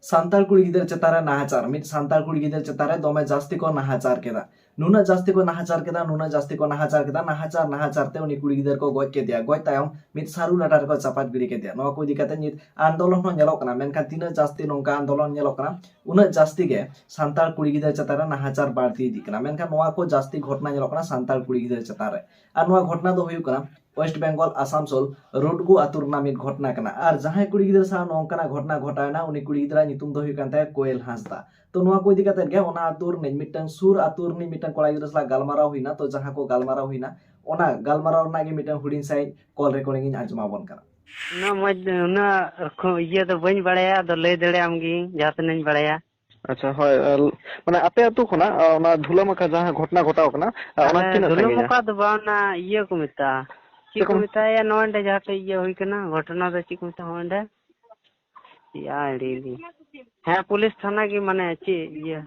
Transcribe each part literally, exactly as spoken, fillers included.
ᱥᱟᱱᱛᱟᱲ ᱠᱩᱲᱤ ᱜᱤᱫᱟᱹᱨ ᱪᱮᱛᱟᱱ ᱨᱮ ᱱᱟᱦᱟᱪᱟᱨ᱾ ᱢᱤᱫ ᱥᱟᱱᱛᱟᱲ ᱠᱩᱲᱤ ᱜᱤᱫᱟᱹᱨ ᱪᱮᱛᱟᱱ ᱨᱮ ᱫᱚᱢᱮ ᱡᱟᱹᱥᱛᱤ ᱠᱚ ᱱᱟᱦᱟᱪᱟᱨ ᱠᱮᱫᱟ᱾ ᱱᱩᱱᱟᱹᱜ ᱡᱟᱹᱥᱛᱤ ᱠᱚ ᱱᱟᱦᱟᱪᱟᱨ ᱠᱮᱫᱟ, ᱱᱩᱱᱟᱹᱜ ᱡᱟᱹᱥᱛᱤ ᱠᱚ ᱱᱟᱦᱟᱪᱟᱨ ᱠᱮᱫᱟ, ᱱᱟᱦᱟᱪᱟᱨ, ᱱᱟᱦᱟᱪᱟᱨ ᱛᱮ ᱩᱱᱤ ᱠᱩᱲᱤ ᱜᱤᱫᱟᱹᱨ ᱠᱚ ᱜᱚᱡ ᱠᱮᱫᱮᱭᱟ᱾ ᱜᱚᱡ ᱛᱟᱭᱚᱢ ᱢᱤᱫ ᱥᱟᱹᱨᱩ ᱞᱟᱴᱟ ᱨᱮᱠᱚ ᱪᱟᱯᱟᱫ ᱜᱤᱰᱤ ᱠᱮᱫᱮᱭᱟ᱾ ᱱᱚᱣᱟ ᱠᱚ ᱤᱫᱤ ᱠᱟᱛᱮ ᱱᱤᱛ ᱟᱱᱫᱳᱞᱚᱱ ᱦᱚᱸ ᱧᱮᱞᱚᱜ ᱠᱟᱱᱟ, ᱢᱮᱱᱠᱷᱟᱱ ᱛᱤᱱᱟᱹᱜ ᱡᱟᱹᱥᱛᱤ ᱱᱚᱝᱠᱟ ᱟᱱᱫᱳᱞᱚᱱ ᱧᱮᱞᱚᱜ ᱠᱟᱱᱟ, ᱩᱱᱟᱹᱜ ᱡᱟᱹᱥᱛᱤ ᱜᱮ ᱥᱟᱱᱛᱟᱲ ᱠᱩᱲᱤ ᱜᱤᱫᱟᱹᱨ ᱪᱮᱛᱟᱱ ᱨᱮ ᱱᱟᱦᱟᱪᱟᱨ ᱵᱟᱹᱲᱛᱤ ᱤᱫᱤᱜ ᱠᱟᱱᱟ᱾ ᱢᱮᱱᱠᱷᱟᱱ ᱱᱚᱣᱟ ᱠᱚ ᱡᱟᱹᱥᱛᱤ ᱜᱷᱚᱴᱚᱱᱟ ᱧᱮᱞᱚᱜ ᱠᱟᱱᱟ ᱥᱟᱱᱛᱟᱲ ᱠᱩᱲᱤ ᱜᱤᱫᱟᱹᱨ ᱪᱮᱛᱟᱱ ᱨᱮ᱾ ᱟᱨ ᱱᱚᱣᱟ ᱜᱷᱚᱴᱚᱱᱟ ᱫᱚ ᱦᱩᱭᱩᱜ ᱠᱟᱱᱟ ᱳᱭᱮᱥᱴ ᱵᱮᱝᱜᱚᱞ ᱟᱥᱟᱱᱥᱳᱞ ᱨᱩᱰᱜᱩ ᱟᱹᱛᱩ ᱨᱮᱱᱟᱜ ᱢᱤᱫ ᱜᱷᱚᱴᱚᱱᱟ ᱠᱟᱱᱟ᱾ ᱟᱨ ᱡᱟᱦᱟᱸᱭ ᱠᱩᱲᱤ ᱜᱤᱫᱽᱨᱟᱹ ᱥᱟᱶ ᱱᱚᱝᱠᱟᱱᱟᱜ ᱜᱷᱚᱴᱚᱱᱟ ᱜᱷᱚᱴᱟᱣᱮᱱᱟ, ᱩᱱᱤ ᱠᱩᱲᱤ ᱜᱤᱫᱽᱨᱟᱹ ᱧᱩᱛᱩᱢ ᱫᱚ ᱦᱩᱭᱩᱜ ᱠᱟᱱ ᱛᱟᱭᱟ ᱠᱳᱭᱮᱞ ᱦᱟᱸᱥᱫᱟ᱾ ᱛᱚ ᱱᱚᱣᱟ ᱠᱚ ᱤᱫᱤ ᱠᱟᱛᱮ ᱜᱮ ᱚᱱᱟ ᱟᱹᱛᱩ ᱨᱤᱱᱤᱡ ᱢᱤᱫᱴᱟᱝ ᱥᱩᱨ ᱟᱹᱛᱩ ᱨᱤᱱᱤᱡ ᱢᱤᱫᱴᱟᱝ ᱠᱚᱲᱟ ᱜᱤᱫᱽᱨᱟᱹ ᱥᱟᱞᱟᱜ ᱜᱟᱞᱢᱟᱨᱟᱣ ᱦᱩᱭᱱᱟ᱾ ᱛᱚ ᱡᱟᱦᱟᱸ ᱠᱚ ᱜᱟᱞᱢᱟᱨᱟᱣ ᱦᱩᱭᱱᱟ, ᱚᱱᱟ ᱜᱟᱞᱢᱟᱨᱟᱣ ᱨᱮᱱᱟᱜ ᱜᱮ ᱢᱤᱫᱴᱟᱝ ᱦᱩᱰᱤᱧ ᱥᱟᱺᱦᱤᱡ ᱠᱚᱞ ᱨᱮᱠᱚᱨᱰᱤᱝ ᱤᱧ ᱟᱸᱡᱚᱢ ᱟᱵᱚᱱ ᱠᱟᱱᱟ᱾ ᱩᱱᱟᱹᱜ ᱢᱚᱡᱽ, ᱩᱱᱟᱹᱜ ᱠᱷᱚ-, ᱤᱭᱟᱹ ᱫᱚ ᱵᱟᱹᱧ ᱵᱟᱲᱟᱭᱟ, ᱟᱫᱚ ᱞᱟᱹᱭ ᱫᱟᱲᱮᱭᱟᱢ ᱜᱤᱭᱟᱹᱧ ᱡᱟᱦᱟᱸ ᱛᱤᱱᱟᱹᱜ ᱤᱧ ᱵᱟᱲᱟᱭᱟ᱾ ᱟᱪᱪᱷᱟ, ᱦᱳᱭ, ᱟᱨ ᱢᱟᱱᱮ ᱟᱯᱮ ᱟᱹᱛᱩ ᱠᱷᱚᱱᱟᱜ, ᱟ, ᱚᱱᱟ ᱫᱷᱩᱞᱟᱹᱢᱟᱠᱷᱟ ᱡᱟᱦᱟᱸ ᱜᱷᱚᱴᱚᱱᱟ ᱜᱷᱚᱴᱟᱣ ᱠᱟᱱᱟ, ᱟ, ᱚᱱᱟ ᱟᱞᱮ ᱛᱤᱱᱟᱹᱜ ᱥᱟᱺᱜᱤᱧᱟ? ᱫᱷᱩᱞᱟᱹᱢᱟᱠᱷᱟ ᱫᱚ ᱵᱟᱝ, ᱚᱱᱟ ᱤᱭᱟᱹ ᱠᱚ ᱢᱮᱛᱟᱜᱼᱟ᱾ ᱪᱮᱫ ᱪᱮᱫ ᱠᱚ ᱠᱚ ᱢᱮᱛᱟᱜᱼᱟ ᱱᱚᱜᱼᱚᱭ ᱱᱚᱰᱮ ᱡᱟᱦᱟᱸ ᱴᱷᱮᱡ ᱤᱭᱟᱹ ᱦᱩᱭ ᱠᱟᱱᱟ, ᱜᱷᱚᱴᱚᱱᱟ ᱫᱚ ᱪᱮᱫ ᱠᱚ ᱢᱮᱛᱟᱜᱼᱟ ᱱᱚᱜᱼᱚᱭ ᱱᱚᱰᱮ? ᱪᱮᱫ ᱟ, ᱦᱤᱲᱤᱧ ᱫᱤᱧ᱾ ᱦᱮᱸ, ᱯᱩᱞᱤᱥ ᱛᱷᱟᱱᱟ ᱜᱮ, ᱢᱟᱱᱮ ᱪᱮᱫ ᱤᱭᱟᱹ?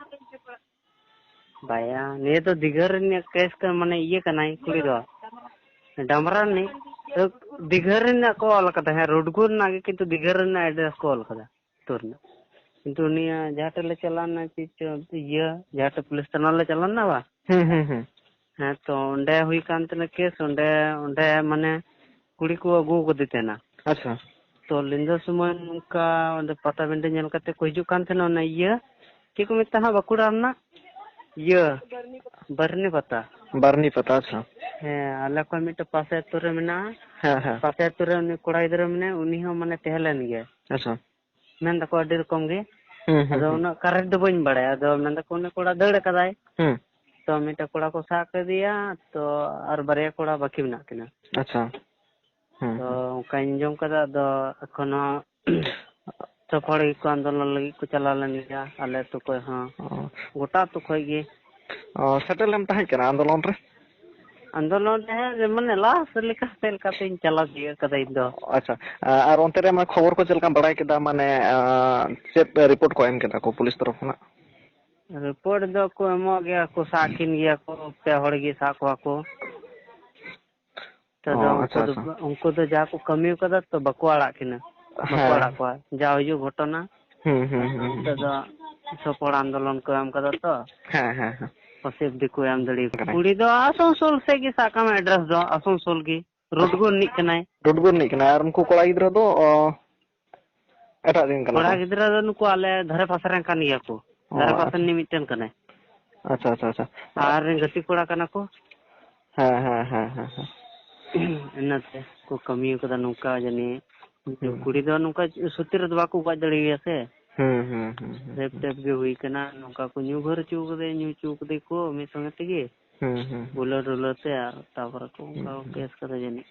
ᱵᱟᱭᱟ, ᱱᱤᱭᱟᱹ ᱫᱚ ᱫᱤᱜᱷᱟᱹ ᱨᱤᱱᱤᱡ ᱠᱮᱥ ᱠᱟᱱᱟ, ᱢᱟᱱᱮ ᱤᱭᱟᱹ ᱠᱟᱱᱟᱭ ᱠᱩᱲᱤ ᱫᱚ᱾ ᱰᱟᱢᱨᱟ ᱨᱤᱱᱤᱡ, ᱛᱚ ᱫᱤᱜᱷᱟᱹ ᱨᱮᱱᱟᱜ ᱠᱚ ᱚᱞ ᱠᱟᱫᱟ, ᱦᱮᱸ, ᱨᱩᱰᱜᱩ ᱨᱮᱱᱟᱜ ᱜᱮ, ᱠᱤᱱᱛᱩ ᱫᱤᱜᱷᱟᱹ ᱨᱮᱱᱟᱜ ᱮᱰᱨᱮᱥ ᱠᱚ ᱚᱞ ᱠᱟᱫᱟ᱾ ᱟᱹᱛᱩ ᱨᱮᱱᱟᱜ᱾ ᱠᱤᱱᱛᱩ ᱩᱱᱤᱭᱟᱜ ᱡᱟᱦᱟᱸ ᱴᱷᱮᱱ ᱞᱮ ᱪᱟᱞᱟᱣ ᱞᱮᱱᱟ, ᱪᱮᱫ ᱪᱚ ᱤᱭᱟᱹ, ᱡᱟᱦᱟᱸ ᱴᱷᱮᱱ ᱯᱩᱞᱤᱥ ᱛᱷᱟᱱᱟ ᱞᱮ ᱪᱟᱞᱟᱣ ᱞᱮᱱᱟ ᱵᱟ? ᱦᱩᱸ, ᱦᱩᱸ, ᱦᱩᱸ᱾ ᱦᱮᱸ, ᱛᱚ ᱚᱸᱰᱮ ᱦᱩᱭ ᱠᱟᱱ ᱛᱟᱦᱮᱱᱟ ᱠᱮᱥ, ᱚᱸᱰᱮ, ᱚᱸᱰᱮ ᱢᱟᱱᱮ ᱠᱩᱲᱤ ᱠᱚ ᱟᱹᱜᱩ ᱟᱠᱟᱫᱮ ᱛᱟᱦᱮᱱᱟ᱾ ᱟᱪᱪᱷᱟ᱾ ᱛᱚ ᱧᱤᱫᱟᱹ ᱥᱚᱢᱚᱭ ᱱᱚᱝᱠᱟ ᱚᱸᱰᱮ ᱯᱟᱴᱟᱵᱤᱸᱰᱟᱹ ᱧᱮᱞ ᱠᱟᱛᱮ ᱠᱚ ᱦᱤᱡᱩᱜ ᱠᱟᱱ ᱛᱟᱦᱮᱱᱟ, ᱚᱱᱟ ᱤᱭᱟᱹ, ᱪᱮᱫ ᱠᱚ ᱢᱮᱛᱟᱜᱼᱟ ᱦᱟᱸᱜ ᱵᱟᱸᱠᱩᱲᱟ ᱨᱮᱱᱟᱜ? ᱤᱭᱟᱹ, ᱵᱟᱹᱨᱱᱤ ᱯᱟᱛᱟ᱾ ᱵᱟᱹᱨᱱᱤ ᱯᱟᱛᱟ, ᱟᱪᱪᱷᱟ᱾ ᱦᱮᱸ, ᱟᱞᱮ ᱠᱷᱚᱱ ᱢᱤᱫᱴᱮᱱ ᱯᱟᱥᱮ ᱟᱹᱛᱩ ᱨᱮ ᱢᱮᱱᱟᱜᱼᱟ᱾ ᱦᱮᱸ, ᱦᱮᱸ᱾ ᱯᱟᱥᱮ ᱟᱹᱛᱩ ᱨᱮ ᱩᱱᱤ ᱠᱚᱲᱟ ᱜᱤᱫᱽᱨᱟᱹ ᱢᱮᱱᱟᱭᱟ, ᱩᱱᱤ ᱦᱚᱸ ᱢᱟᱱᱮ ᱛᱟᱦᱮᱸ ᱞᱮᱱ ᱜᱮᱭᱟ᱾ ᱟᱪᱪᱷᱟ᱾ ᱢᱮᱱ ᱫᱟᱠᱚ ᱟᱹᱰᱤ ᱨᱚᱠᱚᱢ ᱜᱮ᱾ ᱦᱩᱸ, ᱦᱩᱸ, ᱟᱫᱚ ᱦᱩᱸ᱾ ᱩᱱᱟᱹᱜ ᱠᱟᱨᱮᱠᱴ ᱫᱚ ᱵᱟᱹᱧ ᱵᱟᱲᱟᱭᱟ᱾ ᱟᱫᱚ ᱢᱮᱱ ᱫᱟᱠᱚ ᱩᱱᱤ ᱠᱚᱲᱟ ᱫᱟᱹᱲ ᱟᱠᱟᱫᱟᱭ᱾ ᱦᱩᱸ᱾ ᱛᱚ ᱢᱤᱫᱴᱮᱱ ᱠᱚᱲᱟ ᱠᱚ ᱥᱟᱵ ᱠᱮᱫᱮᱭᱟ, ᱛᱚ ᱟᱨ ᱵᱟᱨᱭᱟ ᱠᱚᱲᱟ ᱵᱟᱹᱠᱤ ᱢᱮᱱᱟᱜ ᱠᱤᱱᱟ᱾ ᱟᱪᱪᱷᱟ᱾ ᱦᱩᱸ, ᱛᱚ ᱦᱩᱸ᱾ ᱚᱱᱠᱟᱧ ᱟᱸᱡᱚᱢ ᱠᱟᱫᱟ, ᱟᱫᱚ ᱮᱠᱷᱚᱱ ᱦᱚᱸ ᱥᱚᱵ ᱦᱚᱲ ᱜᱮᱠᱚ ᱟᱱᱫᱳᱞᱚᱱ ᱞᱟᱹᱜᱤᱫ ᱠᱚ ᱪᱟᱞᱟᱣ ᱞᱮᱱ ᱜᱮᱭᱟ, ᱟᱞᱮ ᱟᱹᱛᱩ ᱠᱷᱚᱱ ᱦᱚᱸ, ᱚ᱾ ᱜᱚᱴᱟ ᱟᱹᱛᱩ ᱠᱷᱚᱱ ᱜᱮ᱾ ᱚ, ᱥᱮᱴᱮᱨ ᱞᱮᱢ ᱛᱟᱦᱮᱸ ᱠᱟᱱᱟ ᱟᱱᱫᱳᱞᱚᱱ ᱨᱮ? ᱟᱱᱫᱳᱞᱚᱱ ᱨᱮ ᱦᱮᱸ, ᱢᱟᱱᱮ ᱞᱟᱥ ᱞᱮᱠᱟ ᱪᱮᱫ ᱞᱮᱠᱟᱛᱤᱧ ᱪᱟᱞᱟᱣ ᱛᱤᱭᱟᱹᱜ ᱠᱟᱫᱟ ᱤᱧ ᱫᱚ᱾ ᱟᱪᱪᱷᱟ, ᱟ-, ᱟᱨ ᱚᱱᱛᱮ ᱨᱮ ᱢᱟ ᱠᱷᱚᱵᱚᱨ ᱠᱚ ᱪᱮᱫ ᱞᱮᱠᱟᱢ ᱵᱟᱲᱟᱭ ᱠᱮᱫᱟ, ᱢᱟᱱᱮ, ᱟ, ᱪᱮᱫ ᱨᱤᱯᱳᱨᱴ ᱠᱚ ᱮᱢ ᱠᱮᱫᱟ ᱠᱚ ᱯᱩᱞᱤᱥ ᱛᱚᱨᱚᱯ ᱠᱷᱚᱱᱟᱜ? ᱨᱤᱯᱳᱨᱴ ᱫᱚ ᱠᱚ ᱮᱢᱚᱜ ᱜᱮᱭᱟ, ᱠᱚ ᱥᱟᱵ ᱠᱤᱱ ᱜᱮᱭᱟ ᱠᱚ, ᱯᱮ ᱦᱚᱲ ᱜᱮ ᱥᱟᱵ ᱠᱚᱣᱟ ᱠᱚ᱾ ᱛᱚ ᱚ, ᱫᱚ ᱩᱱᱠᱩ ᱟᱪᱪᱷᱟ, ᱫᱚ, ᱟᱪᱪᱷᱟ᱾ ᱩᱱᱠᱩ ᱫᱚ ᱡᱟ ᱠᱚ ᱠᱟᱹᱢᱤ ᱠᱟᱫᱟ, ᱛᱚ ᱵᱟᱠᱚ ᱟᱲᱟᱜ ᱠᱤᱱᱟ, ᱵᱟᱠᱚ ᱦᱮᱸ᱾ ᱟᱲᱟᱜ ᱠᱚᱣᱟ᱾ ᱡᱟ ᱦᱩᱭᱩᱜ ᱜᱷᱚᱴᱚᱱᱟ, ᱦᱩᱸ, ᱦᱩᱸ, ᱦᱩᱸ, ᱦᱩᱸ᱾ ᱱᱤᱛᱚᱜ ᱫᱚ ᱥᱚᱯᱚᱲ ᱟᱱᱫᱳᱞᱚᱱ ᱠᱚ ᱮᱢ ᱠᱟᱫᱟ ᱛᱚ᱾ ᱦᱮᱸ, ᱦᱮᱸ, ᱦᱮᱸ᱾ ᱯᱟᱥᱮ ᱫᱤᱠᱩ ᱮᱢ ᱫᱟᱲᱮᱭᱟᱠᱚ ᱠᱟᱱᱟ᱾ ᱠᱩᱲᱤ ᱫᱚ ᱟᱥᱟᱱᱥᱳᱞ ᱥᱮᱫ ᱜᱮ ᱥᱟᱵ ᱠᱟᱜ ᱢᱮ, ᱮᱰᱨᱮᱥ ᱫᱚ ᱟᱥᱟᱱᱥᱳᱞ ᱜᱮ᱾ ᱨᱩᱰᱜᱩ ᱨᱤᱱᱤᱡ ᱠᱟᱱᱟᱭ᱾ ᱨᱩᱰᱜᱩ ᱨᱤᱱᱤᱡ ᱠᱟᱱᱟᱭ᱾ ᱟᱨ ᱩᱱᱠᱩ ᱠᱚᱲᱟ ᱜᱤᱫᱽᱨᱟᱹ ᱫᱚ, ᱚ, ᱮᱴᱟᱜ ᱨᱮᱱ ᱠᱟᱱᱟ ᱠᱚᱲᱟ ᱠᱚ? ᱜᱤᱫᱽᱨᱟᱹ ᱫᱚ ᱱᱩᱠᱩ ᱟᱞᱮ ᱫᱷᱟᱨᱮ ᱯᱟᱥᱮ ᱨᱮᱱ ᱠᱟᱱ ᱜᱮᱭᱟ ᱠᱚ᱾ ᱚ, ᱫᱷᱟᱨᱮ ᱯᱟᱥᱮ ᱟᱪᱪᱷᱟ᱾ ᱨᱤᱱᱤᱡ ᱢᱤᱫᱴᱮᱱ ᱠᱟᱱᱟᱭ᱾ ᱟᱪᱪᱷᱟ, ᱟᱪᱪᱷᱟ, ᱟᱪᱪᱷᱟ᱾ ᱟᱨ ᱨᱮᱱ ᱜᱟᱛᱮ ᱠᱚᱲᱟ ᱠᱟᱱᱟ ᱠᱚ᱾ ᱦᱮᱸ, ᱦᱮᱸ, ᱦᱮᱸ, ᱦᱮᱸ, ᱦᱮᱸ᱾ ᱤᱱᱟᱹᱛᱮ ᱠᱚ ᱠᱟᱹᱢᱤ ᱠᱟᱫᱟ ᱱᱚᱝᱠᱟ ᱡᱟᱹᱱᱤᱡ᱾ ᱦᱩᱸ᱾ ᱠᱩᱲᱤ ᱫᱚ ᱱᱚᱝᱠᱟ ᱥᱚᱛᱭᱚ ᱨᱮᱫᱚ ᱵᱟᱠᱚ ᱜᱚᱡ ᱫᱟᱲᱮᱭᱟᱭᱟ ᱥᱮ᱾ ᱦᱩᱸ, ᱦᱩᱸ, ᱦᱩᱸ, ᱦᱩᱸ, ᱨᱮᱯ ᱦᱩᱸ᱾ ᱴᱮᱯ ᱜᱮ ᱦᱩᱭ ᱠᱟᱱᱟ, ᱱᱚᱝᱠᱟ ᱠᱚ ᱧᱩ ᱵᱷᱟᱹᱨ ᱦᱚᱪᱚ ᱠᱟᱫᱮᱭᱟ, ᱧᱩ ᱦᱚᱪᱚ ᱠᱟᱫᱮ ᱠᱚ ᱢᱤᱫ ᱥᱚᱸᱜᱮ ᱛᱮᱜᱮ᱾ ᱦᱩᱸ, ᱦᱩᱸ, ᱦᱩᱸ᱾ ᱵᱩᱞᱟᱹ ᱴᱩᱞᱟᱹ ᱛᱮ, ᱟᱨ ᱛᱟᱯᱚᱨᱮ ᱠᱚ ᱚᱱᱠᱟ ᱦᱩᱸ, ᱠᱚ ᱦᱩᱸ᱾ ᱠᱮᱥ ᱠᱟᱫᱟ ᱡᱟᱹᱱᱤᱡ᱾